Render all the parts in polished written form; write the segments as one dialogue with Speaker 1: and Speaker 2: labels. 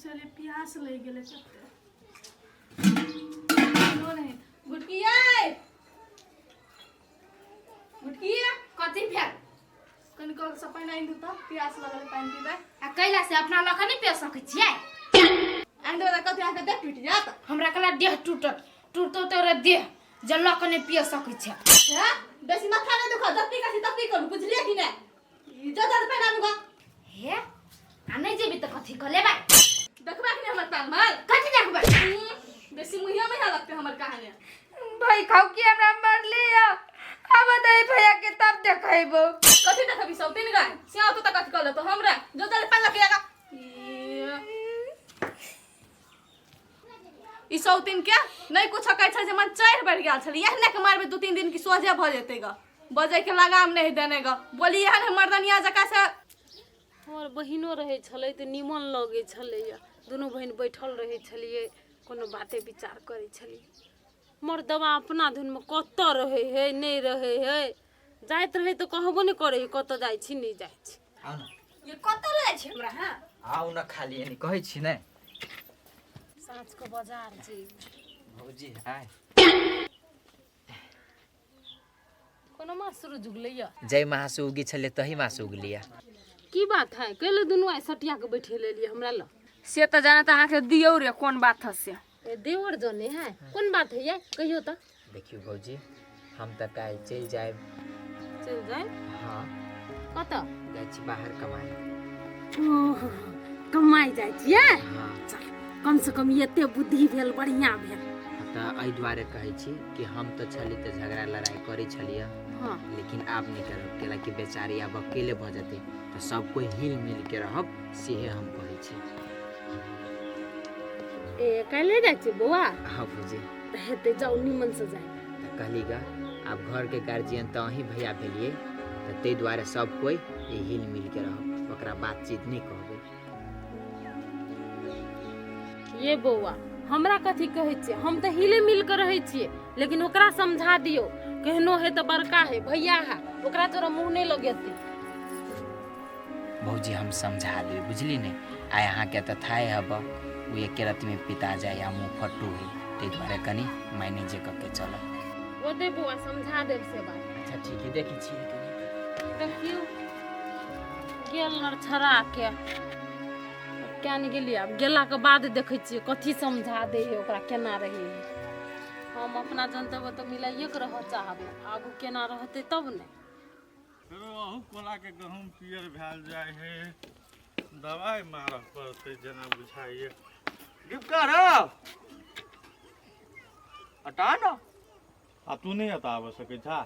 Speaker 1: से एलियै, प्यास लागि गेलै कते। पानिओ नहि। गुटकियै, गुटकियै।
Speaker 2: कथी भेल?
Speaker 1: कनि कल से पानि आनि दू तऽ, प्यास लगल, पानि पीबै।
Speaker 2: आ कैला से अपना लऽ कऽ नहि पी सकै छियै?
Speaker 1: आनि देबै तऽ कथी अहाँके देह टूटि जायत?
Speaker 2: हमरा कहला देह टूटत, टूटतो तोरे देह जे लऽ कऽ नहि पी सकै छै।
Speaker 1: हैं, बेसी माथा नहि दुखा, जत्ती कथी तत्ती करू, बुझलियै कि नहि? ई जो जल्दी पानि आनू गा।
Speaker 2: हे, आ नहि जेबी तऽ कथी कऽ लेबै?
Speaker 1: देखबै कि नहि हमर ताल माल?
Speaker 2: कथी देखबै?
Speaker 1: बेसी मुहिया मुहिया लगतै हमर कहानी।
Speaker 2: भाई खाऊ कि हमरा मरली या अब दे भैया के तब देखेबो।
Speaker 1: कथी देखबी सौतीन गाय से? तो तऽ कथी कऽ लेतो हमरा? जो जल्दी पानि लऽ के आगा। ई सौतीन के नहि कुछ कहै छै जे मन चढ़ि बढ़ि गेल छलै। एहने के मारबै 2-3 दिन की सोझे भऽ जेतै ग। बजै के लगाम नहि देने ग, बोली एहन है मर्दनिया जकाँ से।
Speaker 3: हमर बहिनो रहै छलै तऽ निमन लगै छलैए। दुनू बहिन बैठल रहै छलियै, कोनो बाते विचार करै छलियै। मर्दबा अपना धुनमे कतऽ रहै है, नहि रहै है। जाइत रहै तऽ कहबो नहि करै है, कतऽ जाइ छी, नहि जाइ छी।
Speaker 4: आउ ने।
Speaker 2: ये कतऽ लऽ जाइ छी हमरा? हाँ।
Speaker 4: आउ ने, खाली एनी कहै छी ने।
Speaker 3: साँझके बाजार जेबै।
Speaker 4: भौजी हाय।
Speaker 3: कोनो मास सूरज उगलैया?
Speaker 4: जै मास उगी छलै तही मास उगलिया।
Speaker 3: की बात है, कैले दुनू आइ सटिया के बैठे लेलियै हमरा लग?
Speaker 5: से तऽ जाना तऽ अहाँके दियौ रे, कोन बात है से।
Speaker 3: ए देवर जने है, कोन बात है ये, कहियो तऽ।
Speaker 4: देखियौ भौजी, हम तऽ काल्हि चलि जायब।
Speaker 3: चलि जायब?
Speaker 4: हाँ।
Speaker 3: कतऽ
Speaker 4: जाइ छी? बाहर कमाए।
Speaker 3: ओह, कमाइ जाइ छियै?
Speaker 4: हाँ।
Speaker 3: चल, कम से कम एते बुद्धि भेल, बढ़िया भेल।
Speaker 4: तऽ एहि दुआरे कहै छी कि हम तऽ छली तऽ झगड़ा लड़ाइ करै छलियै। लेकिन आब नहि करब, कैलाकि बेचारी आब अकेले भऽ जेतै, तऽ सब कोइ हिल मिल के रहब, सेहे हम कहै छी।
Speaker 3: ए काल्हि जाइ छियै बौआ?
Speaker 4: हाँ भौजी।
Speaker 3: तऽ हेतै, जाउ, निमन से जाय।
Speaker 4: तऽ कहली गा, आब घरके गार्जियन तऽ अहीं भैया भेलियै, तऽ ताहि दुआरे सब कोइ हिल मिल के रहब, ओकरा बातचीत नहि कहबै।
Speaker 3: ये बौआ, हमरा कथी कहै छियै? हम तऽ हिले मिल कऽ रहै छियै, लेकिन ओकरा समझा दियौ। केहनो है तऽ बड़का है, भैया है, ओकरा तोरा मुँह नहि लगेतै।
Speaker 4: भौजी, हम समझा देबै, बुझली ने? आइ अहाँके तऽ थाहे हब, ओ एके रतिमे पिता जाय आ मुँह फट्टू है, ताहि दुआरे कनि मैनेजे कऽ के चलब।
Speaker 3: ओते बौआ, समझा देब से बात।
Speaker 4: अच्छा ठीक है, देखै छियै कनि।
Speaker 3: देखियौ, गेल नरछड़ा के क्या नहि गेलियै। आब गेलाके बाद देखै छियै कथी समझा दै है ओकरा, केना रहै है। हम अपना जनतब तऽ मिलाइए के रहऽ चाहबै, आगू केना रहतै तब ने।
Speaker 6: फेरो अहू कोलाके गहूँम पियर भेल जाइ है, दवाइ मारऽ पड़तै जेना बुझाइए।
Speaker 7: डिपका रौ, हटा न।
Speaker 6: आ तू नहि एतऽ आबऽ सकै छा?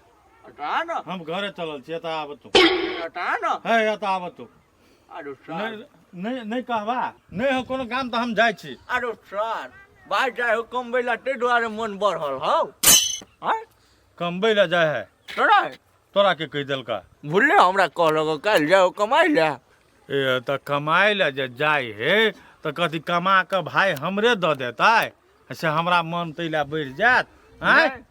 Speaker 7: हटा न।
Speaker 6: हम घरे चलल छी, एतऽ आब तू।
Speaker 7: हटा न।
Speaker 6: हे, एतऽ आब तू।
Speaker 7: अरे सर।
Speaker 6: नहि नहि नहि, कहबा नहि हो कोनो काम तऽ हम जाइ छी।
Speaker 7: अरे सर, बाहर जाइ हो कमबै ला, ताहि दुआरे मन बढ़ल हौ। आँय?
Speaker 6: कमबै लए जाइ है?
Speaker 7: तोरा
Speaker 6: तोरा के कहि देलका?
Speaker 7: भुलले हमरा कहलक काल्हि जाओ कमाइ ला।
Speaker 6: ए तऽ कमाइ लए जे जाइ हे तऽ कथी कमा कऽ भाय हमरे दऽ देतै से हमरा मन ताहि लए बढ़ि जायत? आँय?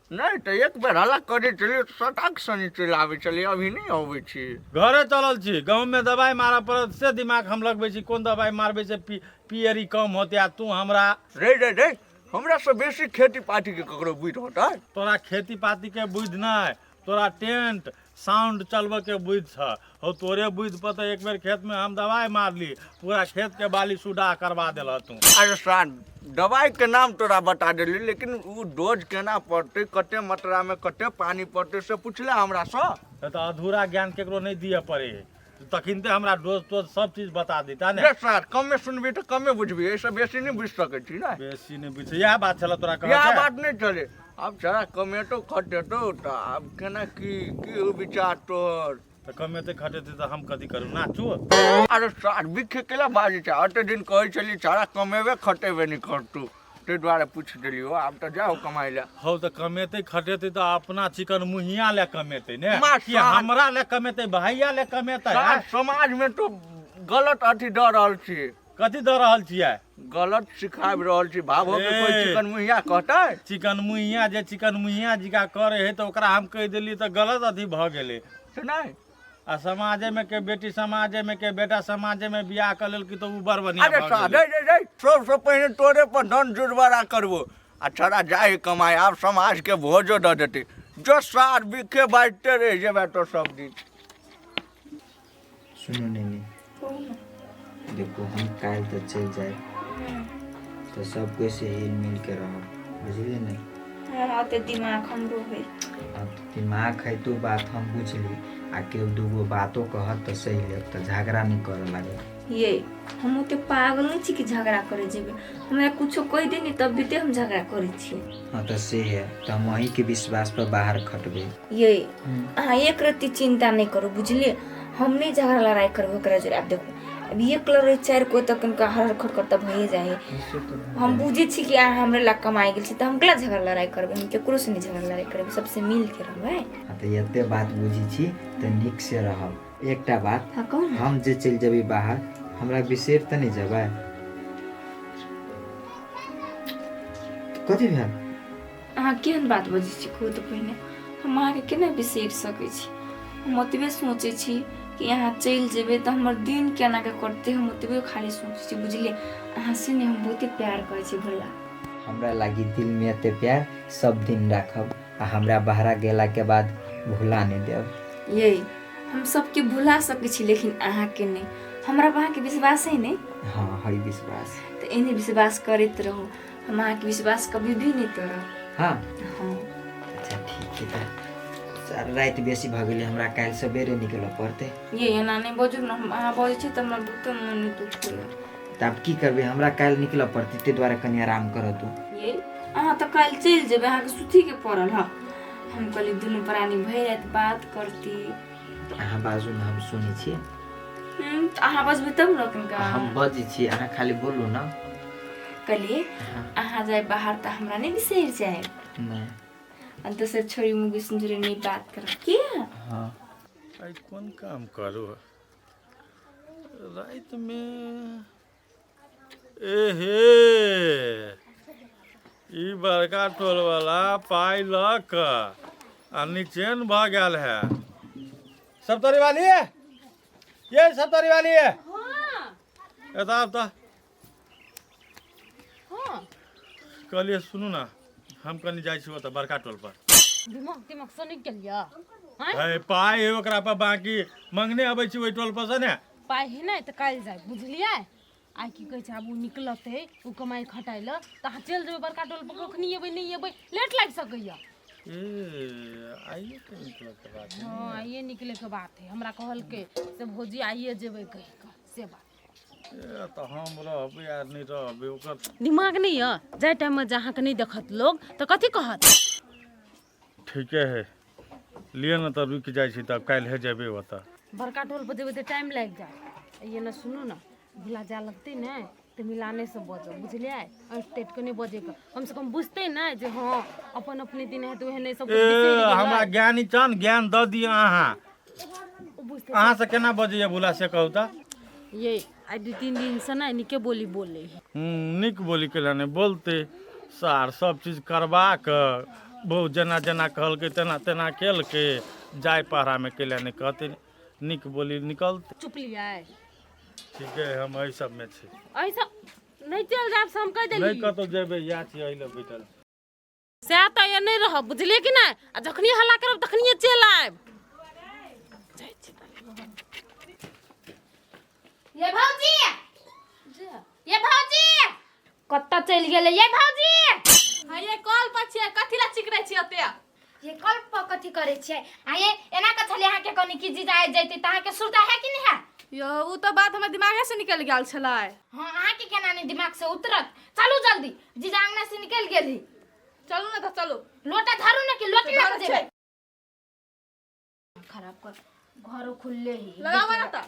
Speaker 7: नहि तऽ एक बेर हल्ला करै छलियै तऽ सटाक सनी चलि आबै छलियै, अभी नहि अबै छी।
Speaker 6: घरे चलल छी, गहूँममे दवाइ मारऽ पड़त से दिमाग हम लगबै छी, कोन दवाइ मारबै से पियरी कम होतै, आ तू हमरा
Speaker 7: रे रे रे, हमरा से बेसी खेती पाती के ककरो बुद्धि होतै?
Speaker 6: तोरा खेती पाती के बुद्धि नहि, तोरा टेंट साउंड चलबऽ के बुद्धि छ हौ। तोरे बुद्धि पर तऽ एक बेर खेतमे हम दवाइ मारली, पूरा खेत के बाली सुडा करवा देलह तू।
Speaker 7: अरे सार, दवाई के नाम तोरा बता देली, लेकिन उ डोज केना पड़तै, कते मात्रा में कते पानी पड़तै, से पुछले हमरा से।
Speaker 6: तऽ अधूरा ज्ञान केकरो नहि दिअ पड़े है, तखिनते हमरा डोज तोज सब चीज बता देता ने।
Speaker 7: रे सार, कमे सुनबी तऽ कमे बुझबी, एहिसँ बेसी नहि बुझि सकै छी ने।
Speaker 6: बेसी नहि बुझै, इएह बात छलै तोरा कहऽ
Speaker 7: इएह
Speaker 6: के?
Speaker 7: बात नहि छलै। आब छड़ा कमेटो खटेतो तऽ आब केना की की हो विचार तोहर?
Speaker 6: तऽ कमेतै खटेतै तऽ हम कथी करू, नाचू?
Speaker 7: अरे सार, बिखे केला बाजै छै? अते दिन कहै छली छड़ा कमेबे खटेबे नहि करतू, ताहि दुआरे पूछि देलियौ। आब तऽ जाउ कमाइ लए।
Speaker 6: हौ, तऽ कमेतै खटेतै तऽ अपना चिकन मुहिया लए कमेतै ने
Speaker 7: माँ
Speaker 6: कि हमरा लए कमेतै, भैया लए कमेतै?
Speaker 7: सार,
Speaker 6: आँय?
Speaker 7: समाजमे तो गलत अथी दऽ रहल छी।
Speaker 6: कथी दऽ रहल छियै?
Speaker 7: गलत सिखाबि रहल छी। भाभो के कोई
Speaker 6: ए।
Speaker 7: चिकन मुहिया कहतै?
Speaker 6: चिकन मुहिया जे चिकन मुहिया जिका करे है तऽ ओकरा हम कहि देलियै तऽ गलत अथी भऽ गेलै।
Speaker 7: से नहि।
Speaker 6: आ समाजे में के बेटी समाजे में के बेटा समाजे में बियाह कऽ लेलकी तऽ उ बड़ बढ़िया
Speaker 7: अरे
Speaker 6: भऽ
Speaker 7: सा
Speaker 6: गेलै।
Speaker 7: रे रे रे सबसँ पहिने तोरे पर धन जुर्माना करबो आ छड़ा जाय कमाय आब समाज के भोजो दऽ देतै जो सार बिखे बाजते रहि जेबै तो सब दिन।
Speaker 4: सुनू नैनी, देखो हम काल्हि तऽ चलि जायब तऽ सब कोइ से हिल मिल के रहब, बुझलियै ने?
Speaker 2: हाँ, ओते दिमाग हमरो है।
Speaker 4: अब दिमाग है तो बात हम बुझली, आ केओ दूगो बातो कहत तऽ सही लेब, तऽ झगड़ा नहि करऽ लागत।
Speaker 2: ये हम ओते पागल नहीं छी कि झगड़ा करे जेबे, हमरा कुछो कह देनी तब भी ते हम झगड़ा करे छी।
Speaker 4: हाँ तऽ से है, तऽ हम अहीं के विश्वास पर बाहर खटबे।
Speaker 2: ये अहाँ एक रत्ती चिंता नहीं करू, बुझलिए? हम नहीं झगड़ा लड़ाई करबो ओकरा जोरे। आब देखो अब एक लड़ाई चारि कोइ तऽ कनिका हर हर खटखट तऽ भइए जाइ है। हम बुझै छी कि अहाँ हमरे ला कमाइ गेल छी, तऽ हम केला झगड़ा लड़ाई करबै? हम केकरो से नहीं झगड़ा लड़ाई करबै, सबसे मिल के रहबै।
Speaker 4: हाँ तऽ एते बात बुझै छी तऽ नीक से रहब। एकटा बात,
Speaker 2: हाँ कहू ने।
Speaker 4: हम जे चलि जेबै बाहर, हमरा बिसरि तऽ नहि जेबै? कथी भेल?
Speaker 2: अहाँ केहन बात बजै छी कहू तऽ पहिने, हम अहाँके केना बिसरि सकै छी? हम ओतबे सोचै छी कि अहाँ चलि जेबै तऽ हमर दिन केना के कटतै, हम ओतबे खाली सोचै छी, बुझलियै? अहाँ से ने हम बहुते प्यार करै छी भोला।
Speaker 4: हमरा लागी दिलमे एते प्यार सब दिन राखब, आ हमरा बाहरा गेलाके बाद भुला नहि देब।
Speaker 2: ये हम सबके भुला सकै छी लेकिन अहाँके नहि। हमरा पर अहाँके विश्वास है नहि?
Speaker 4: हाँ है विश्वास।
Speaker 2: तऽ एहने विश्वास करैत रहू, हम अहाँके विश्वास कभी भी नहि तोड़ब।
Speaker 4: हाँ
Speaker 2: हाँ।
Speaker 4: अच्छा ठीक है, तऽ सर राति बेसी भऽ गेलै, हमरा काल्हि सवेरे निकलऽ पड़तै।
Speaker 2: ये एना नहि बजू ने, हम अहाँ बजै छी तऽ हमरा बहुते मन दुख होइए।
Speaker 4: तऽ आब की करबै, हमरा काल्हि निकलऽ पड़तै, ताहि दुआरे कनि आराम करऽ तू।
Speaker 2: ये अहाँ तऽ काल्हि चलि जेबै, अहाँके सुतहीके पड़ल हँ। हम कहली दुनू प्राणी भरि राति बात करती।
Speaker 4: अहाँ बाजू ने, हम सुनै छी।
Speaker 2: तऽ अहाँ बजबै तब ने कनिका।
Speaker 4: हम बजै छी, अहाँ खाली बोलू ने।
Speaker 2: कहलिए अहाँ जाय बाहर तऽ हमरा नहि बिसरि जायब?
Speaker 4: नहि।
Speaker 2: आ दोसर छोरी मुगी सुनजोरे नहि बात करब की?
Speaker 4: हाँ।
Speaker 6: आइ कोन काम करू रातिमे? ए हे, ई बड़का टोलवला पाइ लऽ कऽ आ निचेन भऽ गेल है। सप्तरी वाली, ये सप्तरी वाली, एतऽ आब तऽ। कहलियै सुनू ने, हम कनि जाइ छी ओतऽ बड़का टोल पर।
Speaker 3: दिमाग तिमाग से निकल गेल या?
Speaker 6: है पाइ है ओकरा पर बाकी, मंगने अबै छी ओहि टोल पर से ने।
Speaker 3: पाइ है नहि तऽ काल्हि जाय, बुझलियै? आइ की कहै छै, आब ओ निकलतै ओ कमाइ खटाइ लए तऽ अहाँ चलि जेबै बड़का टोल पर, कखनी एबै नहि एबै, लेट लागि सकैया।
Speaker 6: ए आइए के निकलऽ के बात है?
Speaker 3: हाँ आइए निकले के बात है। हमरा कहलकै से भौजी आइए जेबै कहि कऽ, से बात।
Speaker 6: ए तऽ हम रहबै आ नहि रहबै ओकर
Speaker 3: दिमाग नहि यऽ? जाहि टाइममे जे अहाँके नहि देखत लोग तऽ कथी कहत?
Speaker 6: ठीके है, लिअ ने तऽ रुकि जाइ छी, तब काल्हि जेबै ओतऽ।
Speaker 3: बड़का टोल पर जेबै तऽ टाइम लागि जायत। ये ने सुनू ने, भुला जाय लगतै ने तऽ मिलाने से बजब, बुझलियै? ऐंठ तेठ के नहि बजैके, कम से कम बुझतै ने जे हाँ अपन अपने दिन हेतै ओहने सब
Speaker 6: ए
Speaker 3: कुछ बिसरि गेलै।
Speaker 6: हमरा ज्ञानी चन ज्ञान दऽ दिअ अहाँ।
Speaker 3: ओ बुझतै।
Speaker 6: अहाँ से केना बजैया भुला से कहू तऽ?
Speaker 3: ये आइ 2-3 दिन से ने नीके बोली बोले है।
Speaker 6: नीक बोली केला नहि बोलतै सार, सब चीज करबा कऽ बहुत जेना जेना कहलकै तेना तेना केलकै, जाय पहरामे केला नहि कहतै, नीक बोली निकलतै।
Speaker 3: चुप लियै।
Speaker 6: ठीके है, हम एहि सबमे छी।
Speaker 3: ऐसा नहि चलि जायब से हम कहि
Speaker 6: नहि
Speaker 3: देली।
Speaker 6: कतहु जेबै, इएह छी, एहि लए बैठल छी।
Speaker 3: सएह तऽ ये नहि रहब, बुझलियै कि नहि? आ जखनी हल्ला करब तखनिये चलि आयब।
Speaker 5: ये भौजी, ये भौजी कतऽ चलि गेलै? ये भौजी।
Speaker 1: हाँ ये कल पर छियै, कथी ला चिकरै छियै ओते?
Speaker 5: ये कल पर कथी करै छियै? आ ये एना के छलै अहाँके कनि कि जीजा आबि जैतै तऽ अहाँके सुरता है कि नहि है?
Speaker 1: यो उ तऽ बात हमर दिमागे से निकलि गेल छलै।
Speaker 5: हाँ अहाँके केना नहि दिमाग से उतरत? चलू जल्दी, जीजा अंगना से निकलि गेली।
Speaker 1: चलू ने तऽ चलू।
Speaker 5: लोटा धरू ने कि लोटे लऽ कऽ
Speaker 1: धरै
Speaker 5: जेबै? खराब कर घरो खुलले ही।
Speaker 1: लगाबऽ ने तऽ।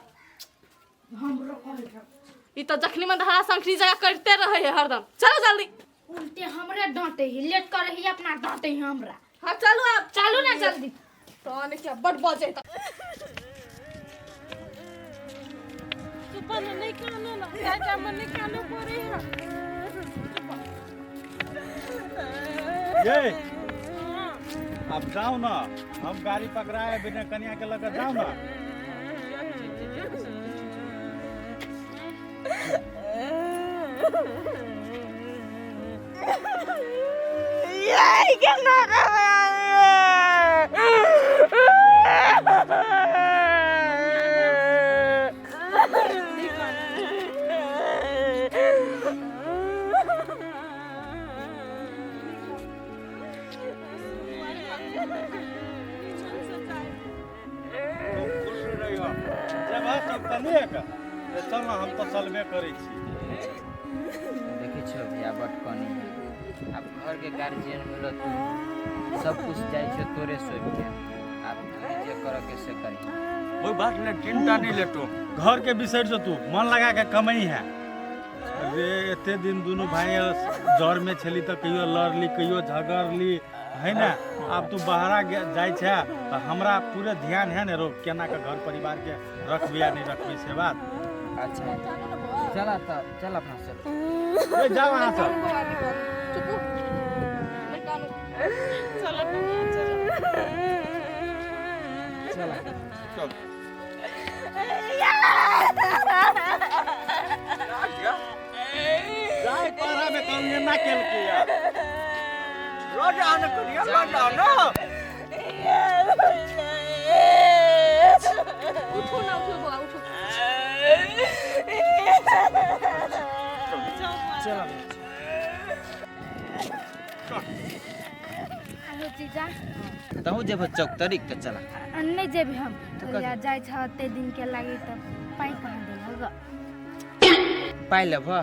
Speaker 1: ई तऽ जखनी मन हरा संखरी जगह करते रहे है हरदम। चलू जल्दी।
Speaker 5: उल्टे हमरे डांटे ही, लेट करे ही, अपना डांटे ही हमरा।
Speaker 1: हाँ चलू आब।
Speaker 5: चलू ना जल्दी।
Speaker 1: तो ने क्या बड बजे तऽ।
Speaker 3: चुप ने, नहि कानू ने, जाय टाइममे नहि कानू पड़ै है।
Speaker 6: ये आब जाउ ने, हम गाड़ी पकड़ाए बिना कनिया के लऽ कऽ जाउ ने।
Speaker 4: चलि जेतै आब सब किछु चल।
Speaker 6: खूब खुश रहिह जेबह सब तऽ नीक जे चल ने हम तऽ चलबे करै छी।
Speaker 4: देखै छियो भैया बड कनी है। आब घरके गार्जियन भेलो तू, सब कुछ जाइ छौ तोरे सौंप के, आब तू जे करऽ के से करी।
Speaker 7: कोई बात नहीं, चिंता नहीं ले तू।
Speaker 6: घर के बिसरि जो तू, मन लगा के कमाई है रे। एते दिन दुनू भाई जर में छली तऽ कहियो लड़ली कहियो झगड़ली है ने। आब तू बाहरा जाइ छै तऽ हमरा पूरे ध्यान है ने रो, केना के घर परिवार के रखबे या नहीं रखबे से बात।
Speaker 4: अच्छा चल तऽ चल अपना सब।
Speaker 6: ए, जाओ अहाँ सब।
Speaker 1: चुपू, नहि कानू।
Speaker 3: चल चल।
Speaker 4: चल।
Speaker 7: चल।
Speaker 6: जाय पारा में कम ना केलकै यार।
Speaker 7: ल जाओ ना कनिया, ल जाओ ना।
Speaker 1: उठू ना, उठू बौआ, उठू।
Speaker 4: चल।
Speaker 5: हेलो जीजा।
Speaker 4: तहूँ जेबह चौक तरीक तऽ चला।
Speaker 5: नहीं जेबे हम।
Speaker 4: तऽ
Speaker 5: या जाइ छ ओते दिन के लागी तऽ पाइ कहाँ देबह ग?
Speaker 4: पाइ लेबह?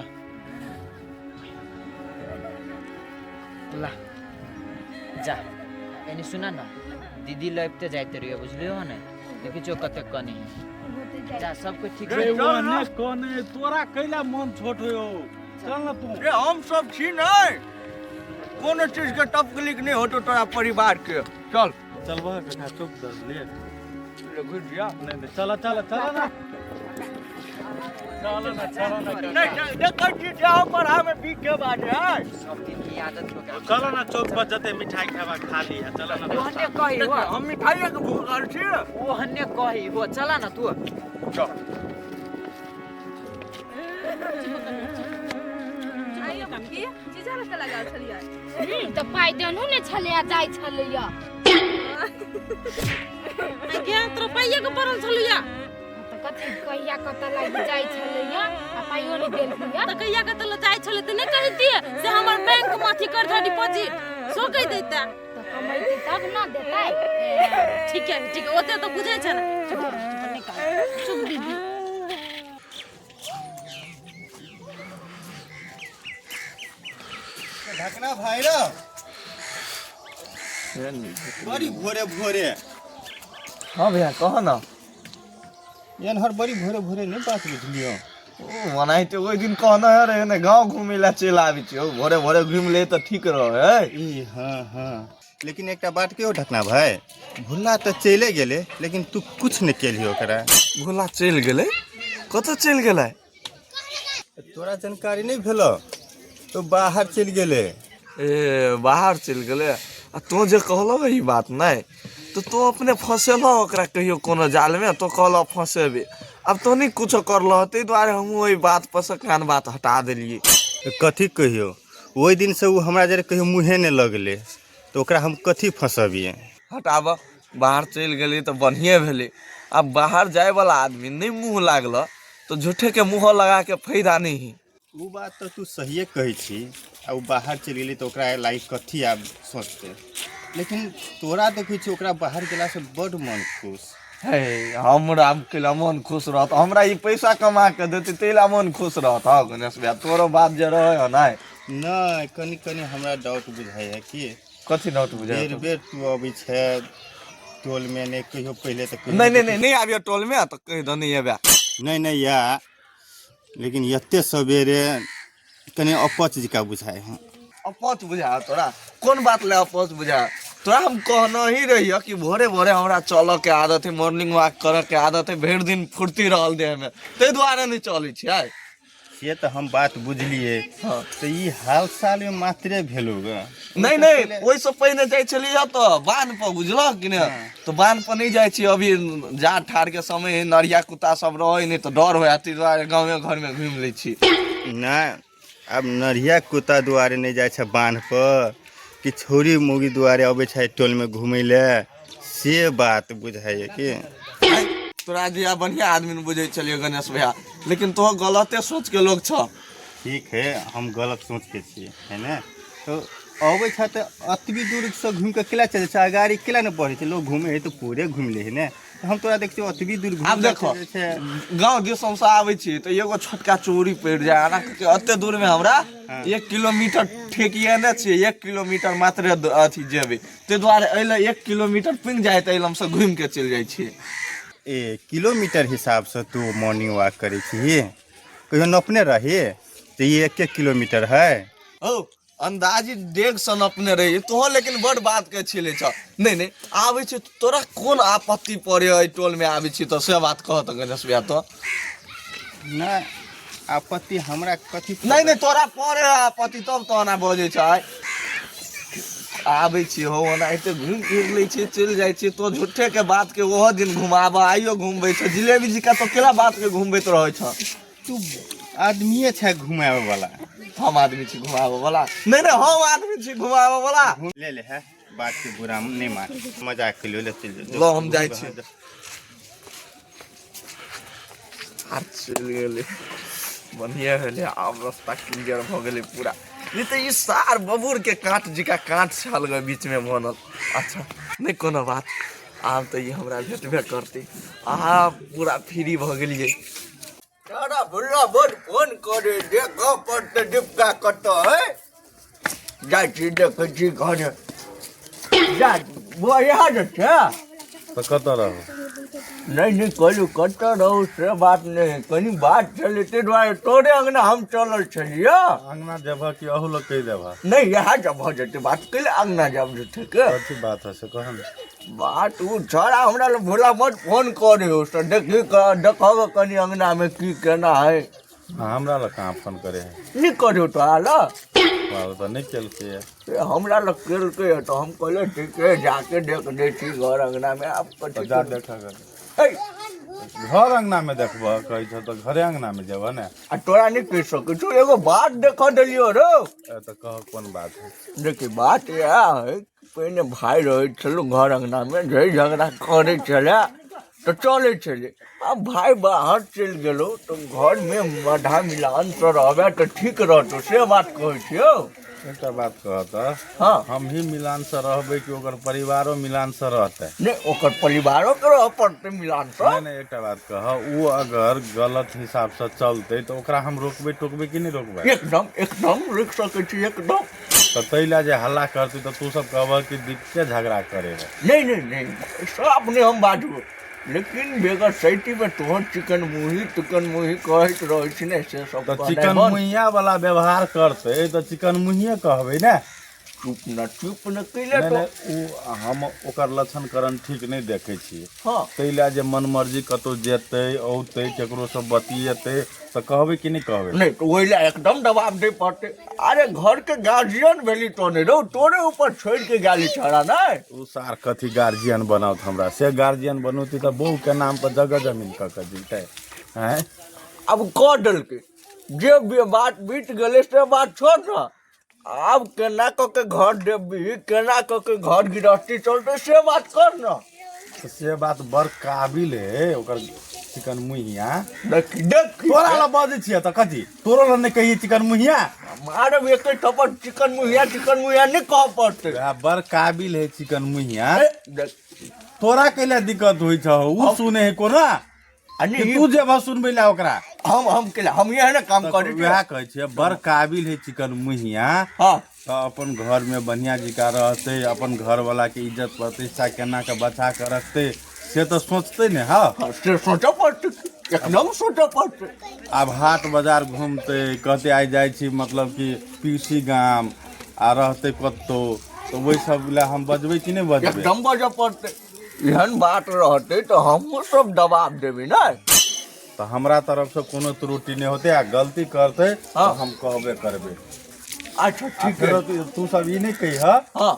Speaker 4: ला जा। एने सुना न, दीदी लबिते जाइत रहियो, बुझलियो ने? देखै छियो कते कनी है।
Speaker 5: होते जाइ।
Speaker 4: जा, सब कुछ ठीक
Speaker 6: रे
Speaker 4: छै।
Speaker 6: ओ ने कोने तोरा कैला मन छोट होयो, चल न तू।
Speaker 7: रे हम सब छी नहीं, कोनो चीज के तकलीफ नहीं होतो तोरा परिवार के। चल।
Speaker 6: चलबह कका चुप दर ले।
Speaker 7: ले घुस जा।
Speaker 6: नहीं नहीं, चल चल चल ना, चल ना, चल ना काका।
Speaker 7: नहीं देखै छी जाओ पढ़ा में बीक के बात है।
Speaker 4: सब दिन की आदत हो गया।
Speaker 6: चल ना चौक पर जते मिठाई खाबा खा ली है, चल ना।
Speaker 4: ओहने कही हो।
Speaker 7: हम मिठाई के भूखल छी।
Speaker 4: ओहने कही हो, चला ना तू।
Speaker 7: चल।
Speaker 1: आइयो की जीजा लग लगाल छलियै?
Speaker 5: तऽ पाइ देनहु ने छलैया, जाइ छलैया।
Speaker 3: गे तोरा पाइए के पड़ल छलैया?
Speaker 5: तऽ कथी कहिया कतऽ लागि जाइ छलैया आ पाइयो नहि देलखिन।
Speaker 3: तऽ कहिया कतऽ लऽ जाइ छलै तऽ नहि कहितियै से हमर बैंक मे अथी कर दह डिपॉजिट, सो कहि दैता।
Speaker 5: तऽ कमैतै तब ने देतै।
Speaker 3: ठीक है ठीक है, ओते तऽ बुझै छै ने। चुप चुप, नहि कान। चुप दीदी।
Speaker 8: ढकना भाई रो, बड़ी भोरे भोरे।
Speaker 9: हाँ भैया, कह ना।
Speaker 8: एनहर बड़ी भोरे भोरे नहीं बात बुझलियो।
Speaker 9: ओ ओनाहिते ओहि दिन कहना है रहे ने, गाँव घूमे ला चलि आबै छियौ, भोरे भोरे घुमि ले तऽ ठीक रहे।
Speaker 8: ई हाँ हाँ, लेकिन एकटा बात कहियो ढकना भाई, भुल्ला तऽ चले गेलै लेकिन तू कुछ नहीं केलही ओकरा।
Speaker 9: भोला चलि गेलै? कतऽ चलि गेलै?
Speaker 8: तोरा जानकारी नहीं भेलो? तो बाहर चलि गेलै।
Speaker 9: ए बाहर चलि गेलै? आ तोँ जे कहलह ई बात नहि तऽ तोँ अपने फँसेलह ओकरा कहियो कोनो जालमे? तोँ कहलह फँसेबे, आब तोँ नहि कुछो करलह, ताहि दुआरे हमहूँ ओहि बात पर से कान बात हटा देलियै।
Speaker 8: तऽ कथी कहियो, ओहि दिनसँ ओ हमरा जरे कहियो मुँहे नहि लगलै, तऽ ओकरा हम कथी फँसबियै?
Speaker 9: हटाबऽ, बाहर चलि गेलै तऽ बढ़िएँ भेलै। आब बाहर जायवला आदमी नहि मुँह लागल तऽ झूठेके मुँह लगाके फायदा नहि है।
Speaker 8: ओ बात तऽ तू सहिए कहै छी। आ ओ बाहर चलि गेलै तऽ ओकरा लागि कथी आब सोचतै, लेकिन तोरा देखै छी ओकरा बाहर गेलासँ बड्ड मन खुश
Speaker 9: हे। हमरा कैला मन खुश रहत? हमरा ई पैसा कमा के देतै ताहि ला मन खुश रहत? हँ गणेश भैया, तोरो बात जे रहै है नहि।
Speaker 8: नहि, कनि कनि हमरा डाउट बुझाइ है कि।
Speaker 9: कथी डाउट बुझाइ?
Speaker 8: बेर बेर तू अबै छै टोलमे, नहि कहियो पहिले तऽ कहियो।
Speaker 9: नहि नहि नहि नहि आबियौ टोलमे तऽ कहि दऽ नहि अयबै।
Speaker 8: नहि नहि या, लेकिन एते सवेरे कनि अपच जकाँ बुझाइ है।
Speaker 9: अपच बुझा तोरा? कोन बात ले अपच बुझा तोरा? हम कहना ही रहियो कि भोरे भोरे हमरा चलऽ के आदत है, मॉर्निंग वॉक करऽ के आदत है, भरि दिन फुर्ती रहल देह में, ताहि दुआरे नहि चलै छियै।
Speaker 8: से तऽ हम बात बुझलियै।
Speaker 9: हँ।
Speaker 8: तऽ ई हाल सालमे मात्रे भेलो ग?
Speaker 9: नहि नहि, ओहिसँ पहिने जाइ छलियै तऽ बान्ह पर, बुझलह कि नहि? तऽ बान्ह पर नहि जाइ छी अभी, जाड़ ठाड़ के समय है, नरिया कुत्ता सब रहै नहि तऽ डर होइ, ताहि दुआरे गाँवे घरमे घुमि लै छी।
Speaker 8: नहि, आब नढ़िया कुत्ता दुआरे नहि जाइ छै बान्ह पर कि छौरी मौगी दुआरे अबै छै टोलमे घुमै लए, से बात बुझाइए कि
Speaker 9: तोरा जे बढ़िया आदमी ने बुझै छलियै गणेश भैया, लेकिन तो गलते सोच के लोग छ।
Speaker 8: ठीक है, हम गलत सोच के छियै है ने? तऽ अबै छै तऽ अतबी दूरसँ घुमि कऽ केला चलै छै? अगाड़ी केला नहि बढ़ै छै? लोग घुमै है तऽ पूरे घुमि लै है ने? तऽ हम तोरा देखै छियौ अतबी दूर घुमि
Speaker 9: आब देखो, गाँव दिससँ आबै छी तऽ एगो छोटका चोरी पड़ि जाय एना के एते दूरमे हमरा 1 किलोमीटर ठेकिएने छियै, 1 किलोमीटर मात्र अथी जेबै, ताहि दुआरे एहि लए 1 किलोमीटर पुनि जाय तऽ एहि लए हमसब घुमि के चलि जाइ छियै।
Speaker 8: ए, किलोमीटर हिसाबसँ तू मॉर्निंग वॉक करै छिही? कहियो नपने रही तऽ ई एक एक किलोमीटर है?
Speaker 9: हौ, अंदाजी डेग सन अपने रही तोहर, लेकिन बड़ बात के छिले छ। नहि नहि, आबै छी तोरा कोन आपत्ति पड़े एहि टोल में आबै छी तऽ, से बात कह तऽ गणेश भैया तो।
Speaker 8: नहि, आपत्ति हमरा कथी?
Speaker 9: नहि नहि, तोरा पड़े आपत्ति तब तो ओना बजै छै। आबै छी हो, ओना एते घुमि फिर लै छी, चलि जाइ छी। तो झूठे के बात के ओहो दिन घुमाबऽ, आइयो घुमबै छ जिलेबी जी का, तो केला बात के घुमबैत रहै छ?
Speaker 8: तू आदमिए छै घुमाबे वाला।
Speaker 9: हम आदमी छी घुमाबऽ वाला? नहि नहि, हम आदमी छी घुमाबऽ वाला?
Speaker 8: ले ले है, बात के बुरा नहीं मान, मजाक के लिए। ले चल जो।
Speaker 9: लो, हम जाइ छी। आर चलि गेलै, बढ़िआँ भेलै। आब रास्ता क्लियर भऽ गेलै पूरा, नहि तऽ ई सार बबूर के काँट जकाँ काँट छल ग बीचमे बनल। अच्छा, नहि कोनो बात, आब तऽ ई हमरा भेटबे करतै। आब पूरा फ्री भऽ गेलियै।
Speaker 7: तारा भुल्ला बड़ फोन करे, देखऽ पड़तै डिपका कतऽ है। जाइ छी, देखै छी घरे जा। बुआ, यहाँ जे छै।
Speaker 6: तऽ कतऽ रहू?
Speaker 7: नहि नहि, कहलहुँ कतऽ रहू से बात नहि है, कनि बात छलै, ताहि दुआरे तोरे अङ्गना हम चलल छलियै।
Speaker 6: अङ्गना जेबह कि अहू लग कहि देबह?
Speaker 7: नहि, इएह जब भऽ जेतै बात, कैले अङ्गना जायब झूठेके?
Speaker 6: कथी बात है से कह ने।
Speaker 7: बात ओ छड़ा हमरा लग भोला मत फोन करे हो से देखी देखब कनि अङ्गनामे की केना है।
Speaker 6: आ हमरा लग कहाँ फोन करे है?
Speaker 7: नहि करियौ तोरा लग?
Speaker 6: हमरा लग तऽ नहि केलकै।
Speaker 7: से हमरा लग केलकै तऽ हम कहलियै ठीक है, जाके देख दै छी घर अङ्गनामे आब
Speaker 6: तऽ
Speaker 7: कथी।
Speaker 6: जा देखऽ।
Speaker 7: है।
Speaker 6: घर अङ्गनामे देखबह कहै छौ तऽ घरे अङ्गनामे जेबह ने?
Speaker 7: आ तोरा नहि कहि सकै छौ, एगो बात देखऽ देलियौ रौ।
Speaker 6: ए, तऽ कह, कोन बात है?
Speaker 7: देखी, बात इएह है कि पहिने भाय रहै छलहुँ घर अङ्गनामे, झै झगड़ा करै छलै तऽ चलै छलै। आब भाय बाहर चलि गेलहुँ तऽ घरमे मधा मिलानसँ रहबै तऽ ठीक रहतौ, से बात कहै छियौ।
Speaker 6: एकटा बात कह तऽ।
Speaker 7: हँ।
Speaker 6: हम ही मिलानसँ रहबै कि ओकर परिवारो मिलानसँ रहतै?
Speaker 7: नहि, ओकर परिवारोके रहऽ पड़तै मिलानसँ।
Speaker 6: नहि नहि, एकटा बात कह, ओ अगर गलत हिसाबसँ चलतै तऽ ओकरा हम रोकबै टोकबै कि नहि रोकबै?
Speaker 7: एकदम एकदम रोकि सकै छी, एकदम।
Speaker 6: तऽ ताहि लए जे हल्ला करतै तऽ तू सब कहबह कि दिक्कते झगड़ा करे है?
Speaker 7: नहि नहि नहि, सब नहि हम बाजू, लेकिन बेगर सैतीमे तोहर चिकन मुही चिकन मुही कहैत रहै छी ने, से सब
Speaker 6: तऽ
Speaker 7: कहनाइ
Speaker 6: चिकन
Speaker 7: बन्द।
Speaker 6: मुहिया वाला व्यवहार करतै तऽ चिकन मुहिये कहबै ने?
Speaker 7: चुप न, चुप न, कैले
Speaker 6: नहि
Speaker 7: तो
Speaker 6: नहि, ओ हम ओकर लक्षण करण ठीक नहि देखै छियै।
Speaker 7: हँ।
Speaker 6: ताहि लए जे मन मर्जी कतहु जेतै औतै, केकरोसँ बतियेतै तऽ कहबै कि नहि कहबै?
Speaker 7: नहि, तऽ ओहि लए एकदम दबाब दै पड़तै। अरे, घरके गार्जियन भेली तो नहि रौ, तोरे ऊपर छोड़ि के गाली छड़ा नहि।
Speaker 6: ओ सार कथी गार्जियन बनाओत हमरा? से गार्जियन बनौती तऽ बहूके नाम पर जगह जमीन कऽ कऽ जीतै आँय?
Speaker 7: आब कऽ देलकै जे बात बीत गेलै से बात छोड़ न। आब केना कऽ के घर देबही, केना कऽ के घर गृहस्थी चलतै, से बात कर न।
Speaker 6: तऽ से बात बड़ काबिल है ओकर चिकन मुहिया।
Speaker 7: देख देख।
Speaker 6: तोरा लए बजै छियै तऽ कथी तोरो लए नहि कहियै चिकन मुहिया?
Speaker 7: मारब एके थप्पड़, चिकन मुहिया चिकन मुहिया नहि कहऽ पड़तै।
Speaker 6: वएह बड़ काबिल है चिकन मुहिया।
Speaker 7: ए, देख।
Speaker 6: तोरा कैला दिक्कत होइ छौ? ओ सुने है कोना
Speaker 7: आ
Speaker 6: कि
Speaker 7: नहि
Speaker 6: तू जेबह सुनबै लए ओकरा?
Speaker 7: हम केला हम इएह ने काम करै छी।
Speaker 6: वएह कहै छियै, बड़ काबिल है चिकन मुहिया।
Speaker 7: हँ।
Speaker 6: तऽ अपन घरमे बढ़िआँ जकाँ रहतै, अपन घरवलाके इज्जत प्रतिष्ठा केना कऽ बचा कऽ रखतै से तऽ सोचतै ने। हँ।
Speaker 7: हँ, से सोचऽ पड़तै, एकदम सोचऽ पड़तै।
Speaker 6: आब हाट बाजार घूमतै, कहतै आइ जाइ छी मतलब कि पीसी गाम आ रहतै कतहु, तऽ ओहि सब लए हम बजबै कि नहि बजबै?
Speaker 7: एकदम बजऽ पड़तै। एहन बात रहतै तऽ हमहूँ सब दबाब देबै ने।
Speaker 6: तऽ हमरा तरफसँ कोनो त्रुटि नहि होतै आ गलती करतै तऽ हम कहबे करबै।
Speaker 7: अच्छा
Speaker 6: आ
Speaker 7: ठीक है।
Speaker 6: फेरो तू सब ई नहि कहिह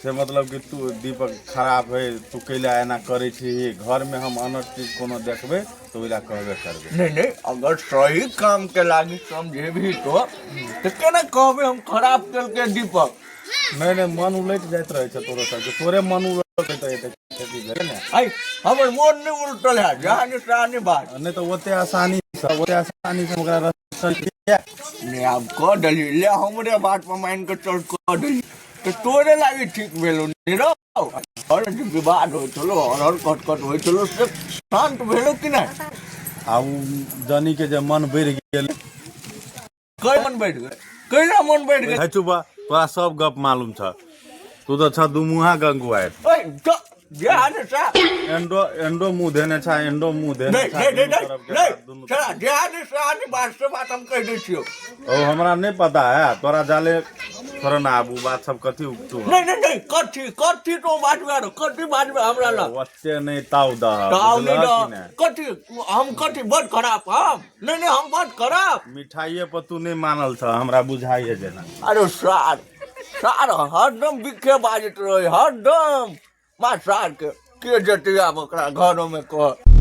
Speaker 6: से मतलब कि तू दीपक खराब है, तू कैला एना करै छी। घरमे हम अनर्थ चीज कोनो देखबै तऽ ओहि लए कहबे करबै।
Speaker 7: नहीं नहीं, अगर सही काम के लागी समझेबही तो केना कहबे हम खराब केलकै दीपक।
Speaker 6: नहि नहि, मन उलटि जाइत रहै छै तोरो सबके, तोरे मन उलटैत रहै छै खेती भेलै ने।
Speaker 7: आई हमर मोन नहीं उलटल है, जहाँ ने सहा नहीं बात।
Speaker 6: नहि तऽ ओते आसानी से, ओते आसानी से ओकरा रसल किया?
Speaker 7: नहीं आब कह देली ले, हमरे बात पर मान के चल कह देली तो तोरे लागी ठीक भेलो नीरव। हर जे विवाद होइ छलो, हर हर कट कट होइ छलो, से शांत भेलो कि नहीं?
Speaker 6: आ उ जनी के जे मन बढ़ि गेल।
Speaker 7: कै मन बढ़ि गेल? कैला मन बढ़ि गेल?
Speaker 6: हे चुपा, तोरा सब गप मालूम छ, तू तऽ छ दुमुहा गंगुआरि।
Speaker 7: ओए जे हाल सा
Speaker 6: एंडो एंडो मुंह देने छा, एंडो मुंह देने
Speaker 7: नहीं
Speaker 6: छा,
Speaker 7: नहीं नहीं
Speaker 6: दुनू तरफ
Speaker 7: नहीं
Speaker 6: के
Speaker 7: नहीं
Speaker 6: बात, दुनू
Speaker 7: चला जे हाल सा नहीं बात से बात हम कह दै छियो।
Speaker 6: ओ हमरा नहीं पता है तोरा जाले थोड़ा ना आबू बात सब कथी उपटू।
Speaker 7: नहीं नहीं नहीं, कथी कथी तो बाजबे रो, कथी बाजबे हमरा लग?
Speaker 6: ओते नहीं ताव दह।
Speaker 7: ताव नहीं
Speaker 6: बुझलह
Speaker 7: दह।
Speaker 6: कि नहि?
Speaker 7: कथी हम कथी बड खराब हम? नहीं नहीं, हम बड खराब।
Speaker 6: मिठाइये पर तू नहीं मानल छ, हमरा बुझाइए जेना।
Speaker 7: अरे सार सार हरदम बिखे बाजैत रहे हरदम, मार सार के जेतै आब ओकरा घरोमे कह।